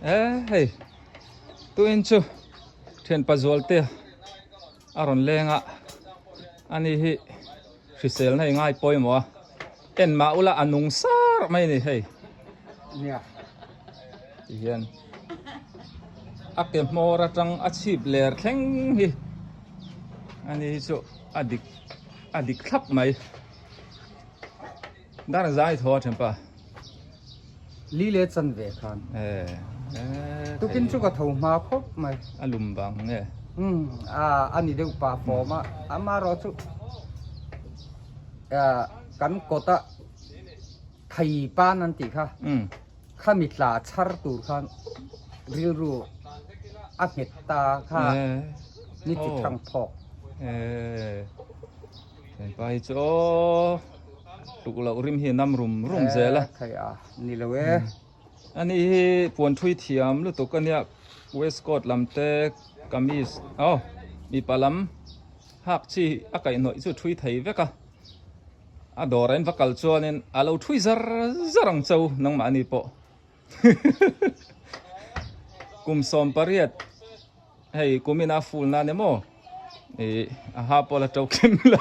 E hei tuin chu thianpa zual te a rawn leng a ani hi hriselna i ngai pawimawh a en mah ula a nung sar mai a ni hei ti hian a ke hmawr atang a chhip ler thleng hi ani hi chu a dik a dik thlap mai. Dar zai thaw a thenpa. Li le chan ve khan. Tukin chu ka tho hma khawp mai. A lum vang nge? Umm a a ni deuh pah fawm a, amaherawh chu kan kawta thei pan an tih kha khami tla chhar tur khan rilru a nghet ta kha ni ti thang phawk. Hepa hi chu aw tluk loh rim hi a nam rum rum zel a. Thei a ni lo e. Ani hi puan thui thiam lutuk a nia waistcoat lam te kamis aw mipa lam hak chi a kaihhnawih chu thui thei vek a a dawr ah in va kal chuanin a lo thui zar zar ang chau nangmahni pawh kum 18 Hei kumin a full nan emaw ih a ha pawh la to kim lo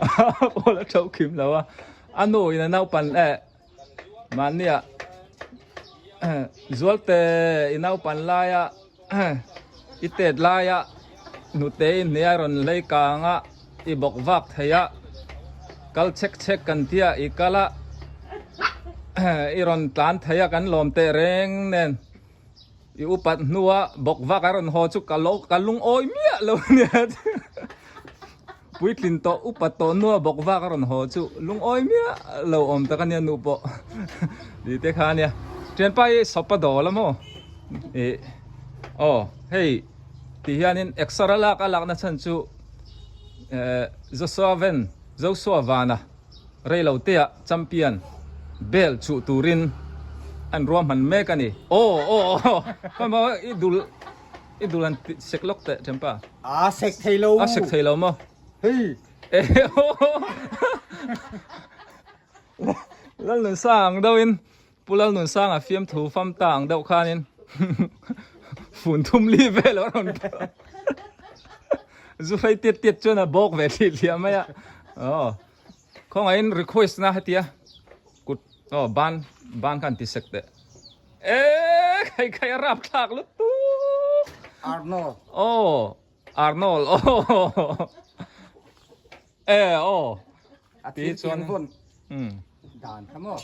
a ha pawh la to kim lo a a nu in a naupan eh mahnia zualte i naupan laia i tet laia hnute in hniai rawn hlei kang a i bawk vak thei a kal chek chek kan tia i kal a i rawn tlan thei a kan lawm teh reng nen i upat hnua bawk vak a rawn haw chu ka lo ka lungawi miah lo a nia puitlin tawh upat tawh hnua bawk vak a rawn haw chu lungawi miah lo awm tak a nia nu pawh tih te kha a nia thianpa hi sawpa dawl a maw ih aw hei ti hianin exer a lak a lakna chhan chu Joshua Ven Joshua Vana reilo tea champion bel chuh turin an ruahman mek a ni. Aw aw aw hman i dul i dul han sek lawk teh Tempa. A sek thei lo. A sek thei lo maw? Hei. Lalnunsang ang deuhin Pu Lalnunsanga fiamthu fam ta ang deuh khanin fun thum li vel a rawn phah. Zu hrei tiat tiat chuan a bawk ve thli thliah mai a. Aw. Khawngaihin request na hetia kut aw ban ban khan ti sek teh. E khai khai a rap thlak lutuk. Arnold. Aw Arnold aw. E aw. A thil chuan vawn dan kha maw.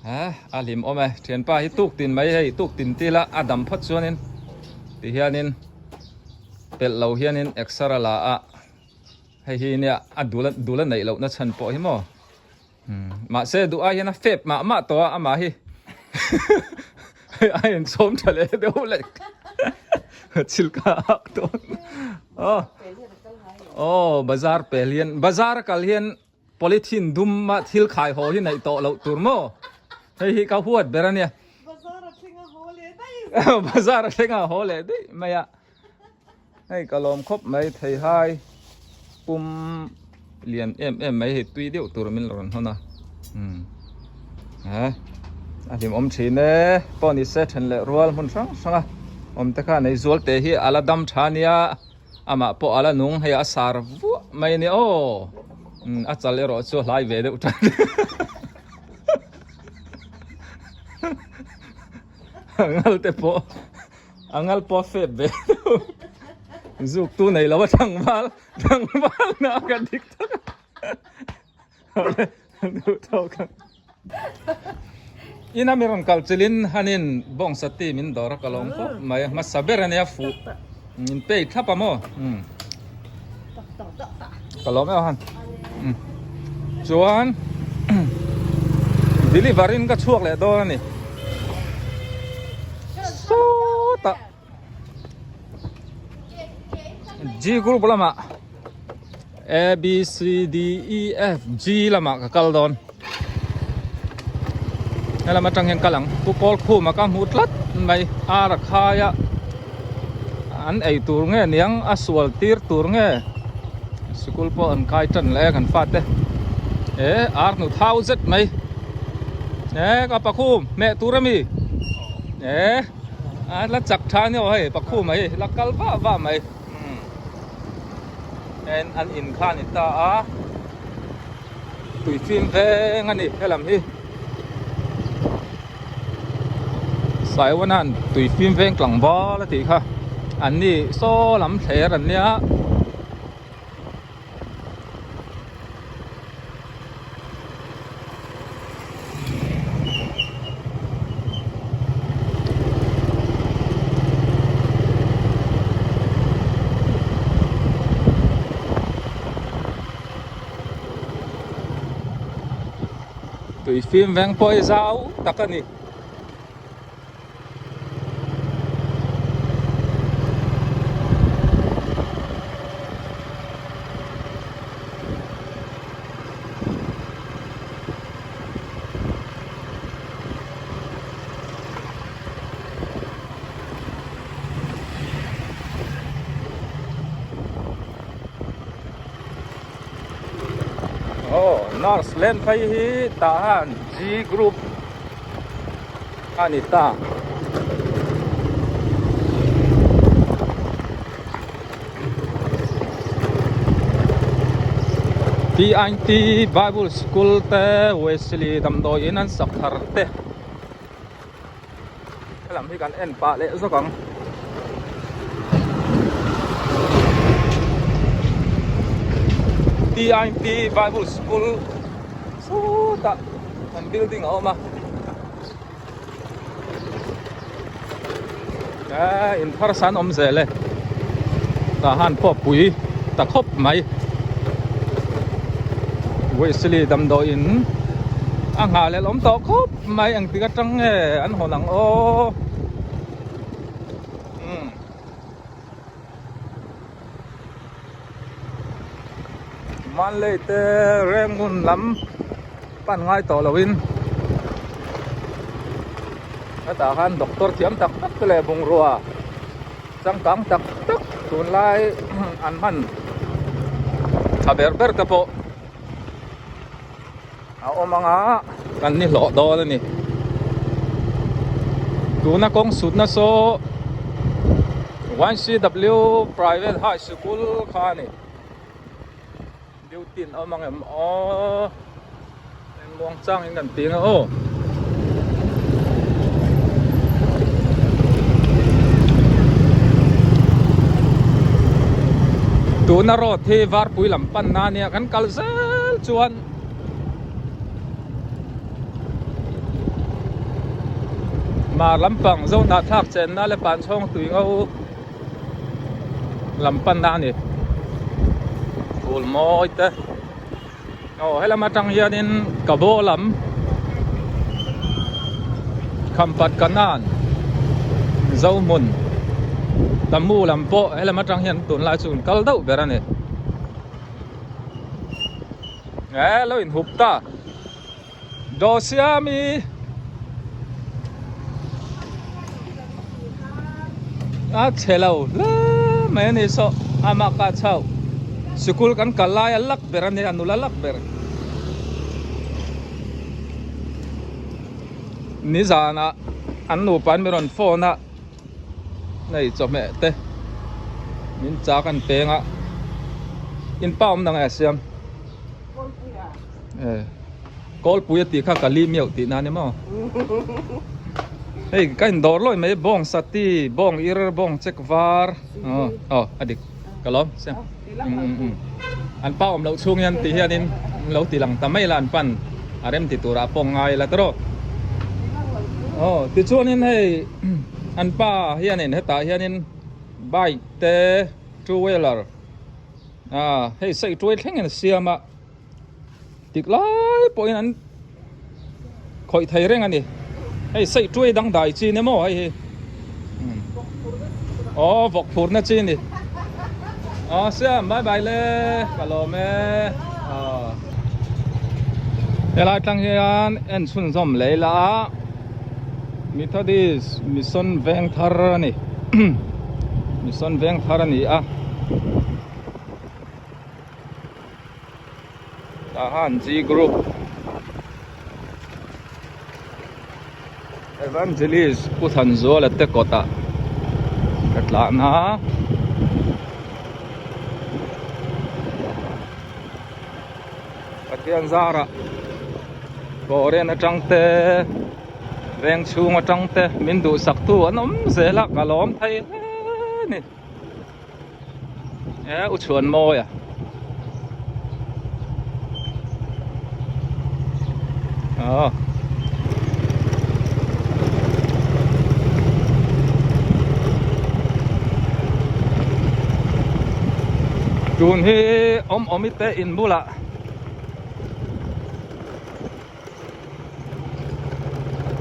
Ha a hlim awm e thianpa hi tuk tin mai hei tuk tin til a a dam phawt chuanin ti hianin pelh lo hianin exer a la a hei hi nia a dul dul a neih lohna chhan pawh hi maw mahse duh ai hian a fep mah mah tawh a amah hi hei a inchawm tha leh deuh leh chilka a hak dawn aw. Aw bazar pel hian bazar a kal hian polythene dum a thil khai haw hi neih tawh loh tur maw hei hi ka huat ber a nia Bazar a thleng a haw leh daih bazar a thleng a haw leh daih mai a hei ka lawm khawp mai thei hai pum lian em em mai hei tui deuh tur min rawn hawn a umm he a hlimawm thin e pawh ni se then leh rual hmun hrang hrang a awm te khan hei zual te hi a la dam tha nia. Amah pawh a la nung hei a sar vuah mai a nia aw a chal erawh chu a hlai ve deuh tan a ngal te pawh a ngal pawh a fep ve deuh zuk tu nei lo a tlangval tlangval na ka dik tak a duh tawk ang. Ina mi rawn kal chilin hanin bawngsa ti min dawr a ka lawm khawp mai a hmasa ber ania fuh min pei thlap a maw ka lawm em han chuan deliver in ka chhuak leh dawn ani sawtah G group lamah A B C D E F G lamah ka kal dawn helam atang hian kal ang pu kawl khum a ka hmuh tlat mai ar a khai a an ei tur nge niang a sual tir tur nge sikul pawh an kai tan leh a kan fate e ar hnu thau zet mai. E ka pakhum hmeh tur ami e a la chak tha ania aw hei pakhum a hi la kal vah vah mai umm en an in kha a ni ta a tui fim veng a ni helam hi Saiwana'n tui fim veng tlangval a tih kha an ni saw lam thler an nia. Tui fim veng pawh hi zau tak a ni. Aw nurse len phei hi tah han G group a ni ta. TIT Bible School te Wesley damdawi in an sak thar te helam hi kan en pah leh zawk ang. TIT Bible School sawtah an building a awm a. Eee in thar san awm zel e tah han pawh pui ta khawp mai Wesley damdawi in a nghah leh awm tawh khawp mai engtik atang nge an hawn ang aw umm. Manlei te Rengun lam pan ngai tawh loin hetah khan doctor thiam tak tak te leh bungrua changkang tak tak tunlai an hman tha ber ber te pawh a awm ang a kan ni hlawh dawn a ni tuna kawng sutna saw YCW private high school kha a ni duty an awm ang em aw engmuang chang in kan ti ang aw. Tuna road hi varpui lam panna ania kan kal zel chuan Mar lampang zohnah thlak chenna leh panchhawng tui ngo lam panna a ni phul mawi te aw helam atang hianin ka baw lam khampat kanan zohmun tamu lam pawh helam atang hian tunlai chu an kal deuh ber a ni. Eh lo in hup ta dawh siami a chhe lo hle mai a ni saw amah kah chho sikul kan kal lai a lak ber a nia nula lak ber nizanah an nupa an mi rawn phone a. Hei chawhmeh te min chak an peng a in pa awm dang e a siam eh kawlpui a tih kha ka li miauh tih na ni maw hei ka in dawr lawi mai bawng sati bawng ir bawng chek var aw aw a dik ka lawm siam an pa awm loh chhung hian ti hianin lo ti lang ta mai la an pan a rem ti turah pawh ngai la tawrh aw tichuanin hei an pa hianin hetah hianin bike te two wheeler ah hei saih tuai thlengin a siam a tik lai pawhin an khawih thei reng a ni hei saih tuai dangdai chi ni maw hei hi aw vawk phurna chi a ni aw siam bye bye le ka lawm e aw helai tang hian en chhunzawm leh ila a Methodist Mission Vengthar a ni Mission Vengthar a ni a. Tah han G group. Evangelist Pu Thanzuala te kawtah ka tlan a. Pathian zarah Korean atang te veng chhung atang te min duhsak tu an awm zel a ka lawm thei hle a ni e u chhuan mawi a aw. Tun hi awm awm i te in bulah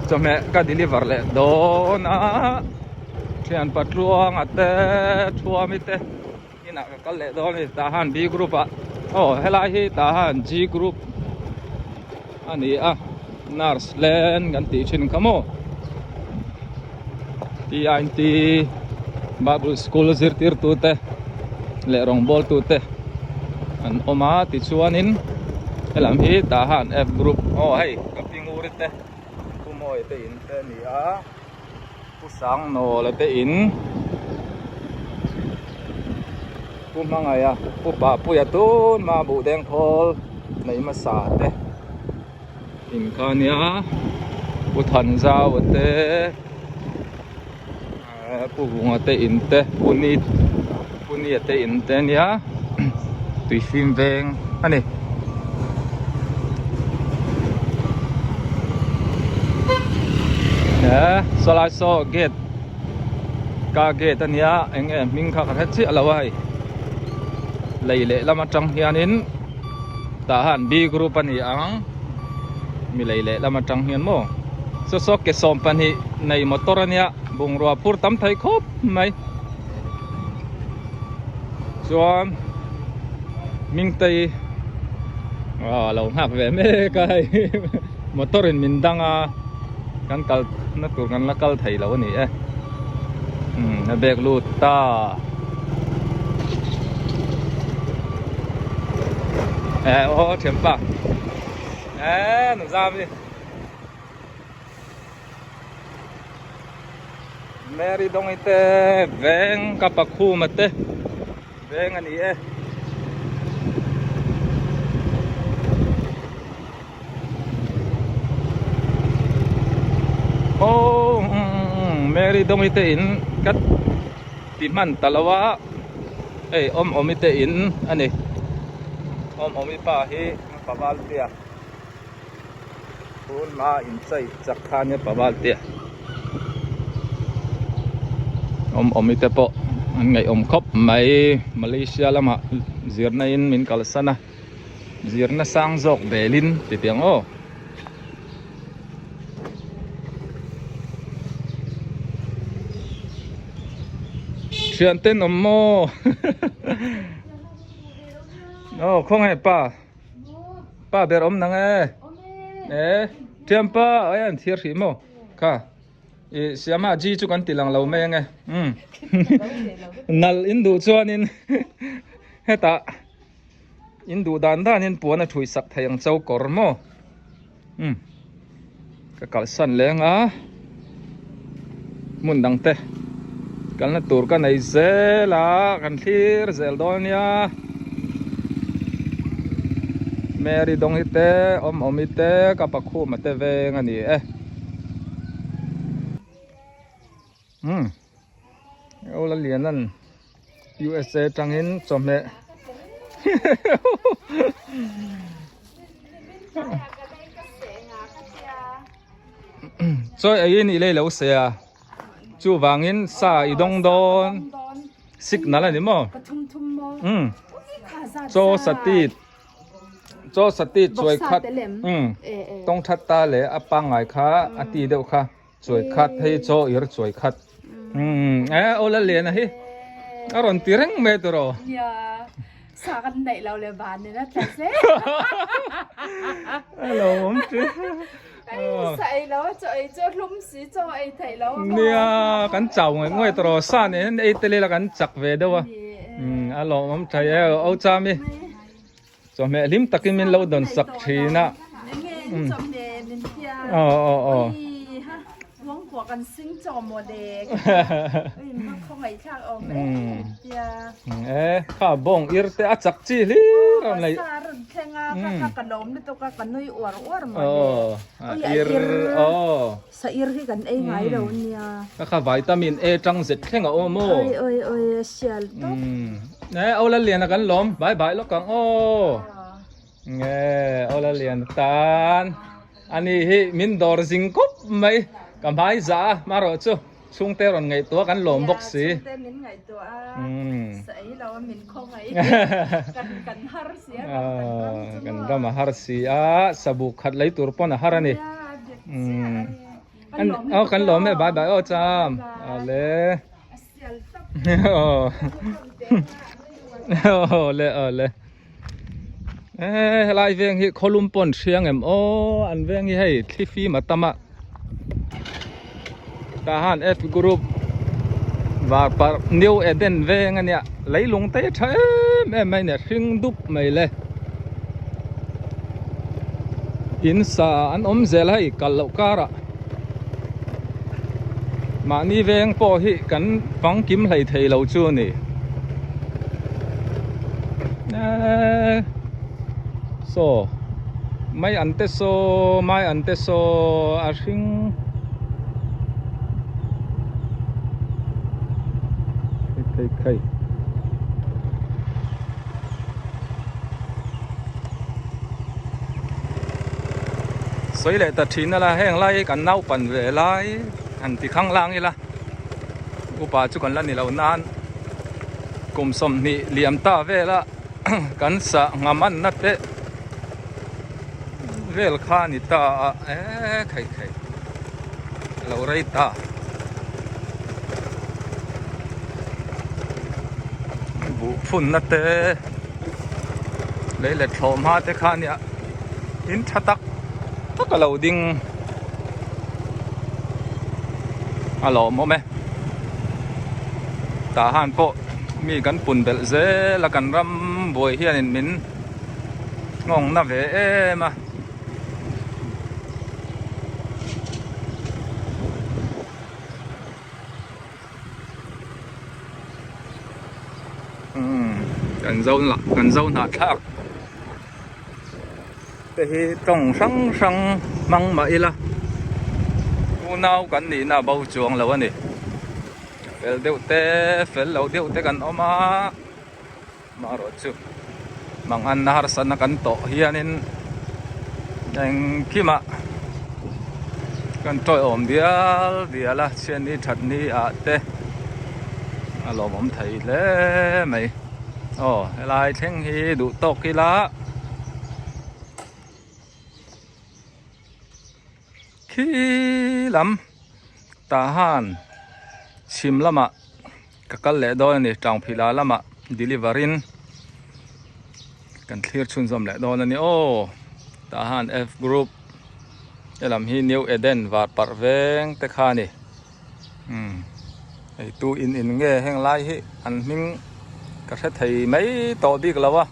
chawhmeh ka deliver leh dawn a thian patluanga te thuami te inah ka kal leh dawn a ni tah han B group ah aw helai hi tah han G group a ni a nurse len kan tih thin kha maw T.I.T Bible school zirtirtu te leh rawngbawltu te an awm a tichuanin helam hi tah han F group aw hei ka pi nguri te pu mawi te in te a ni a pu sangnawla te in pu hmangaia pu pahpuia tun hma buh dengthawl nei hmasa te. In kha nia Pu Thanzau te Pu Vunga te in te Pu Ni Pu Nia te in te nia tui fim veng a ni. Saw lai saw gate ka gate a nia eng nge hming kha ka hre chiah lo a hei lei lehlam atang hianin. Tah han B group a ni ang mi lei leh lam atang hian maw saw saw ke 12 nei motor a nia bungrua phur tam thei khawp mai chuan Mingtei ah lo nghak ve mek a hei motor in min dang a kan kal na tur kan la kal thei lo a ni e umm a bag lut ta. Eh aw thianpa eh nu zam hi Mary Dongi te veng ka pakhuma te veng a ni e. Aw Mary Dongi te in ka ti hman ta lo a hei awm awmi te in a ni awm awmi pa hi Pavaltea tun hma inchei chak kha ania Pavaltea awm awmi te pawh an ngaihawm khawp mai Malaysia lamah zirna in min kalsan a. Zirna sang zawk belin ti tiang aw. Thian ten awm maw? Aw khawnge pa? Pa ber awm nang e. E thian pa ai an thir hrih maw? Kha. I siama G chu kan ti lang lo mai ange. Um. Nal in duh chuanin hetah In duh dan danin puan a thui sak thei ang cho kawr maw? Umm ka kalsan leng a hmun dang te kalna tur ka nei zel a kan thlir zel dawn nia Mary dawng hi te awm awm hi te ka pakhuma te veng a ni e umm Ola lian an. USA tangin chawhmeh chawi ei in i lei lo se a chuvangin sa i dawng dawn signal a ni maw umm chaw sati chaw sati chuai khat umm tawng that ta leh a pangngai kha a ti deuh kha. Chuai khat hei chaw ir chuai khat umm e aw la lian a hi a rawn ti reng mai tur aw. Nia sa kan neih lo le van in a tla se. Hello awm chi. Sa ei lo chaw ei chaw hlum si chaw ei theih lo. Nia kan chau ngawih ngawih tur aw sa nen hian ei tel ila kan chak ve deuh a. Umm a lawmawm tha e aw chami. Chawhmeh hlim takin min lo dawn sak thin a. Aw aw aw. kan sing chaw maw le in va khawngaih thlak awm em tia. E kha bawng ir te a chak chi hlir a nei. Sa rawn thleng a kha kha ka lawm lutuk a ka nui uar uar maw le. Aw ir aw. Sa ir hi kan ei ngai lo nia. Kha kha vitamin A tang zet thleng a awm aw. Oi oi oi a sial tawp. E aw Lalliana kan lawm bye bye lawk ang aw. Nge aw Lalliana tan ani hi min dawr zing kawp mai ka hmai za a marawh chu chhungte rawn ngaihtuah kan lawm bawk si. Nia chhungte min ngaihtuah a sa ei lo a min khawngaih kan kan har si a kan ram chu maw. Kan ram a har si a sabuk khat lei tur pawn a har a ni. Kan lawm Aw kan lawm e bye bye aw cham ale awle awle e helai veng hi khawlum pawn hriang em aw an veng hi hei thli fim a tam a tah han F group var parh New Eden veng a nia leilung te tha em em mai a nia hring dup mai le. In sa an awm zel hei kal loh karah mahni veng pawh hi kan fangkim hlei thei lo chu a ni eee saw mai an te saw mai an te saw a hring khai khai. Sawi leh ta thin ala heng lai hi kan naupan ve lai han ti khang lang ila upa chu kan la ni lo nan kum 20 liam ta vela kan sah ngam an na te vel kha ni ta a e khai khai lo rei ta. Buh phunna te lei let thlawh hma te kha ania in tha tak tak a lo ding a lawmawm e tah han pawh mi kan pun belh zel a kan ram buai hianin min nghawng na ve em a. Kan zo lah kan zo hnah thlak te hi tawng hrang hrang hmang mah ila unau kan nihna a bo chuang lo a ni fel deuh te fel lo deuh te kan awm a marawh chu manganna harsatna kan tawh hianin engkimah kan tawiawm dial dial a chhiatni thatni ah te a lawmawm thei hle mai aw helai thleng hi duh tawk ila khi lam tah han chhim lamah. Ka kal leh dawn a ni Tangphila lamah deliver in kan thlir chhunzawm leh dawn a ni aw tah han F group helam hi New Eden var parh veng te kha a ni umm hei tu in in nge heng lai hi an hming ka hre thei mai tawh bik lo a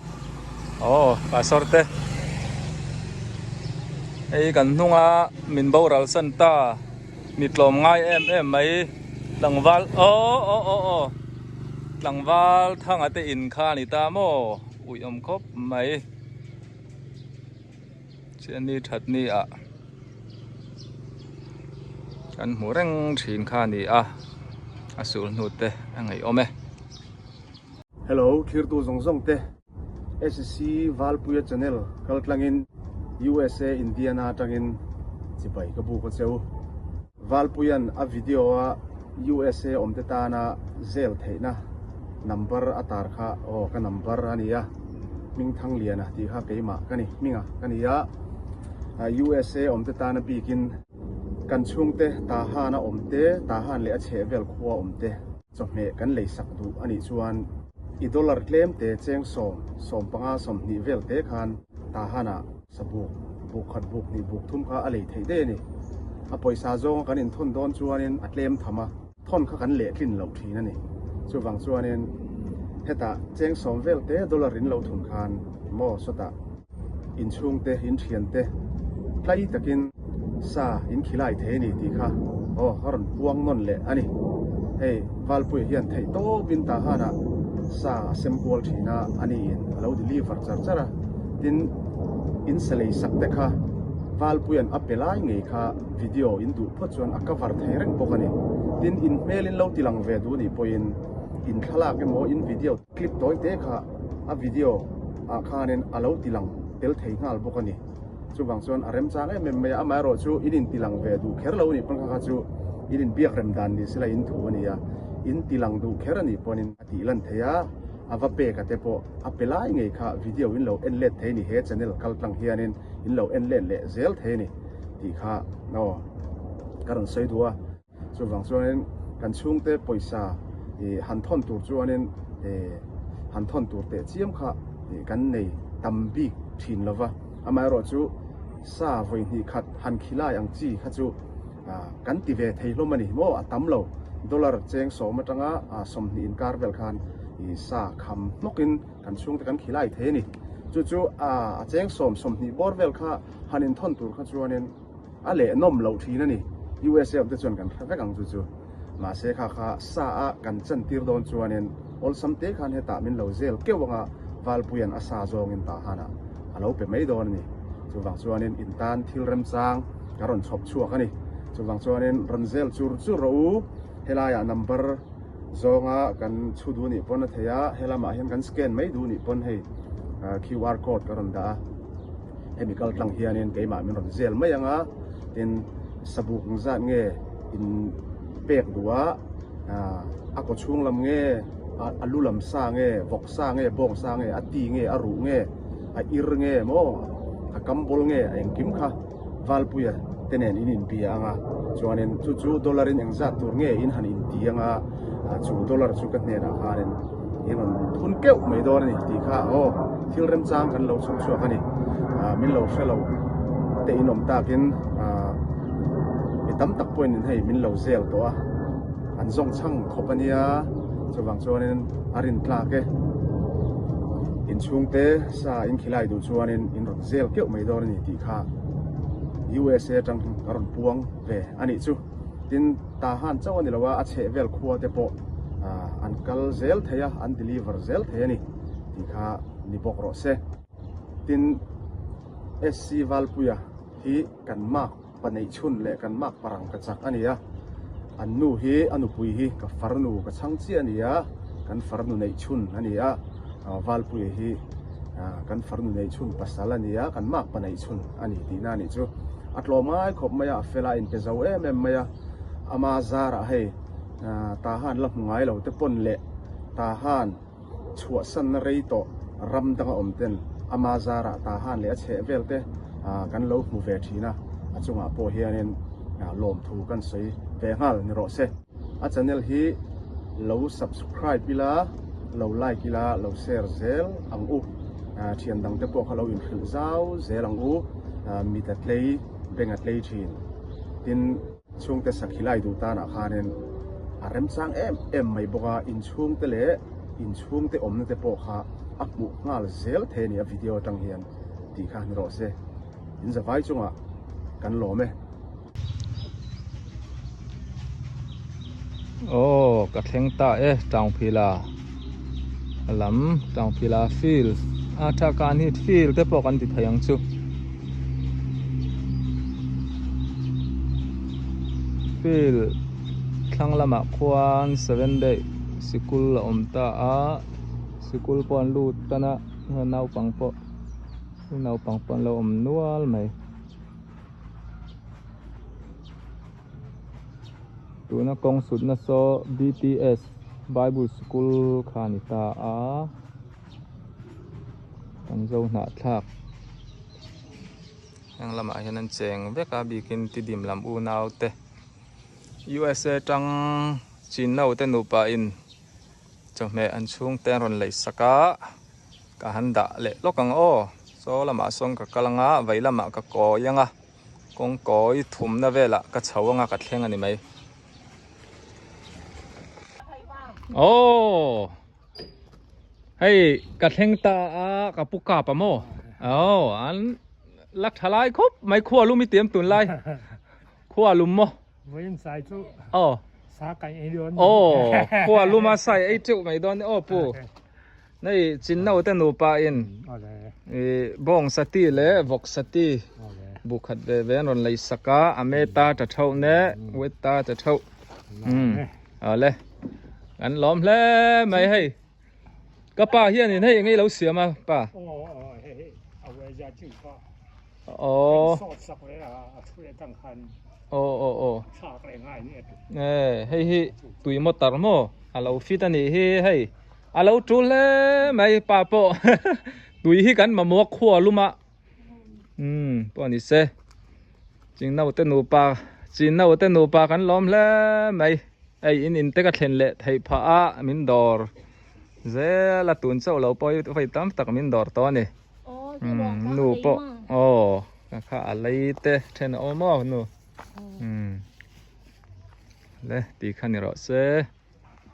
aw pastor te hei kan hnunga min boral san ta. Mi tlawm ngai em em mai tlangval aw aw aw aw tlangval thanga te in kha a ni ta maw ui awm khawp mai chian ni that ni ah kan hmu reng thin kha a ni a a sul hnu te a ngaih awm e. Hello thirtu zawng zawng te SC Valpuia channel kaltlangin USA Indiana atangin chibai ka buk a cheu. Valpuia'n a video a USA awmte tana zel theihna number a tar kha aw ka number a nia Hmingthangliana tih kha keimah ka ni hminga ka ni a USA awmte tana bikin kan chhungte Tahan a awmte Tahan leh a chhehvel khua awmte Chawhmeh kan lei sak duh a nih chuan i dollar tlem te cheng 10, 15, 20 vel te khan Tahan-ah sabuk, buk khat buk hnih buk thum kha a lei theih daih a ni. A pawisa zawnga kan inthawn dawn chuanin a tlem tham a, thawn kha kan lehtlin loh thin a ni. Chuvang chuanin hetah cheng 10 vel te dollar in lo thun khan maw sawtah inchhungte, inthiante tlai takin. sa in khilai thei a ni tih kha aw a rawn puang nawn leh a ni. Hei Valpuia hian theih tawpin Tahan-ah sa a sem kual thin a, a niin a lo deliver char char a. Tin, in sa lei sak te kha Valpuia'n a pe lai ngei kha video in duh phawt chuan a cover thei reng bawk a ni. Tin, in hmel in lo ti lang ve duh nih pawhin in thlalak emaw in video clip tawi te kha a video ah khanin a lo ti lang tel thei nghal bawk a ni. Chuvang chuan a remchang em em mai a, amaherawh chu in inti lang ve duh kher lo a nih pawn kha kha chu in inbiak rem dan ni sela in thu a ni a, in ti lang duh kher a nih pawnin a tih lan thei a, a va pek a te pawh a pe lai ngei kha video in lo en let thei a ni, he channel kal tlang hianin in lo en let leh zel thei a ni tih kha aw ka rawn sawi duh a. Chuvang chuanin kan chhungte pawisa ih han thawn tur chuanin ih han thawn tur teh chiam kha ih kan nei tam bik thin lo va. Amaherawh chu sa vawi hnih khat han khilai ang chi kha chu ah kan ti ve thei hlawm a ni maw a tam lo. Dollar cheng sawm atanga ah 20 inkar vel khan ih sa kham hnawkin kan chhungte kan khilai thei a ni. Chu chu ah a cheng sawm 20 bawr vel kha han inthawn tur kha chuanin A leh nawm loh thin a ni. USA awm te chuan kan hre vek ang chu chu. Mahse kha kha sa a kan chan tir dawn chuanin awlsam te khan hetah min lo zel keuh anga Valpuia'n a sa zawngin tah hanah a lo pe mai dawn a ni. Chuvang chuanin in tan thil remchang ka rawn chhawp chhuak a ni. Chuvang chuanin rawn zel chur chur rawh u. Helaiah number zawnga kan chhu duh nih pawn a thei a, helamah hian kan scan mai duh nih pawn hei QR code ka rawn dah a. Hemi kal tlang hianin keimah min rawn zel mai ang a, tin sabuk zat nge in pek duh a, a kaw chhung lam nge, a lu lam sa nge, vawk sa nge, bawng sa nge, a ti nge, a ruh nge, a ir nge maw, a kam bawl nge, a engkim kha Valpuia te nen in inbia ang a, chuanin chu chu dollar in engzat tur nge in han inti ang a, chu dollar chu ka hnenah khanin in rawn thun keuh mai dawn a ni tih kha aw thil remchang kan lo chhawp chhuak a ni. Min lo hre lo te in awm takin mi tam tak pawhin in hei min lo zel tawh a, an zawng chhang khawp a nia, chuvang chuanin a rin tlak e. Inchhungte sa in khilai duh chuanin in rawn zel keuh mai dawn a ni tih kha USA atang ka rawn puang ve a nih chu. Tin, Tahan chauh a ni lo a, a chheh vel khua te pawh an kal zel thei a, an deliver zel thei a ni tih kha ni bawk rawh se. Tin, SC Valpuia hi kan mark paneih chhun leh kan mark parang ka chak a ni a, an nu hi a nupui hi ka farnu ka chhang chiah a ni a, kan farnu neih chhun a ni a, Valpuia hi kan farnu neih chhun pasal a ni a, kan mark paneih chhun a ni tihna a nih chu. A tlawm ngai khawp mai a, a fel a, a inpe zo em em mai a, ama zarah hei Tahan la hmu ngai lo te pawn leh Tahan chhuahsanna rei tawh ram danga awm ten ama zarah Tahan leh a chheh vel te kan lo hmu ve thin a, a chungah pawh hianin lawmthu kan sawi ve nghal ni rawh se. A channel hi lo subscribe ila, lo like ila, lo share zel ang u. Thian dang te pawh kha lo inhrilh zau zel ang u, mit a tlei, beng a tlei thin. Tin, chhungte sakhi lai duh tanah khanin a remchang em em mai bawk a, inchhungte leh inchhungte awmna te pawh kha a hmuh nghal zel thei a ni a video atang hian tih kha ni rawh se. In zavai chungah kan lawm e. Aw ka thleng ta e Tangphila lam Tangphila field a tha kan hi field te pawh kan ti thei ang chu field thlang lamah khuan seven day sikul a awm ta a sikul pawh an lut tan a naupang pawh naupang pawh an lo awm nual mai. Tuna kawng sutna saw BTS Bible School kha a ni ta a kan zo hnahthlak heng lamah hian an cheng vek a bikin Tidim lam unau te USA tang Chinno te nupa in chawhmeh an chhungte an rawn lei sak a. Ka han dah leh lawk ang aw, saw lamah sawn ka kal anga vei lamah ka kawi anga kawng kawi thumna velah ka chho anga ka thleng a ni mai. Aw hei ka thleng ta a ka pu kap a maw aw an la tha lai khawp mai khua lum i tiam tun lai. Khua lum maw? Vawiin sai chu Aw. sa kan ei dawn ni. Aw, khua luma sai ei teuh mai dawn ni aw pu. Nei chinno te nupa in i bawng sati leh vawk sati bu khat ve ve an rawn lei sak a, a me ta ta theuh ne wet ta ta theuh. Umm awle kan lawm hle mai hei. Ka pa hianin hei eng ei lo siam a pa. Aw. Aw aw aw. E hei hi tui motor maw a lo fit a nih hi hei a lo tul hle mai pa pawh tui hi kan mamawh khua lum a umm pawh a ni se Chinno te nupa Chinno te nupa kan lawm hle mai hei in in te ka thlen leh theih phah a min dawr zel a tun chauh lo pawh hi vawi tam tak min dawr tawh a ni umm nu pawh aw ka kha a lei te then a awm aw nu umm le ti kha ni rawh se.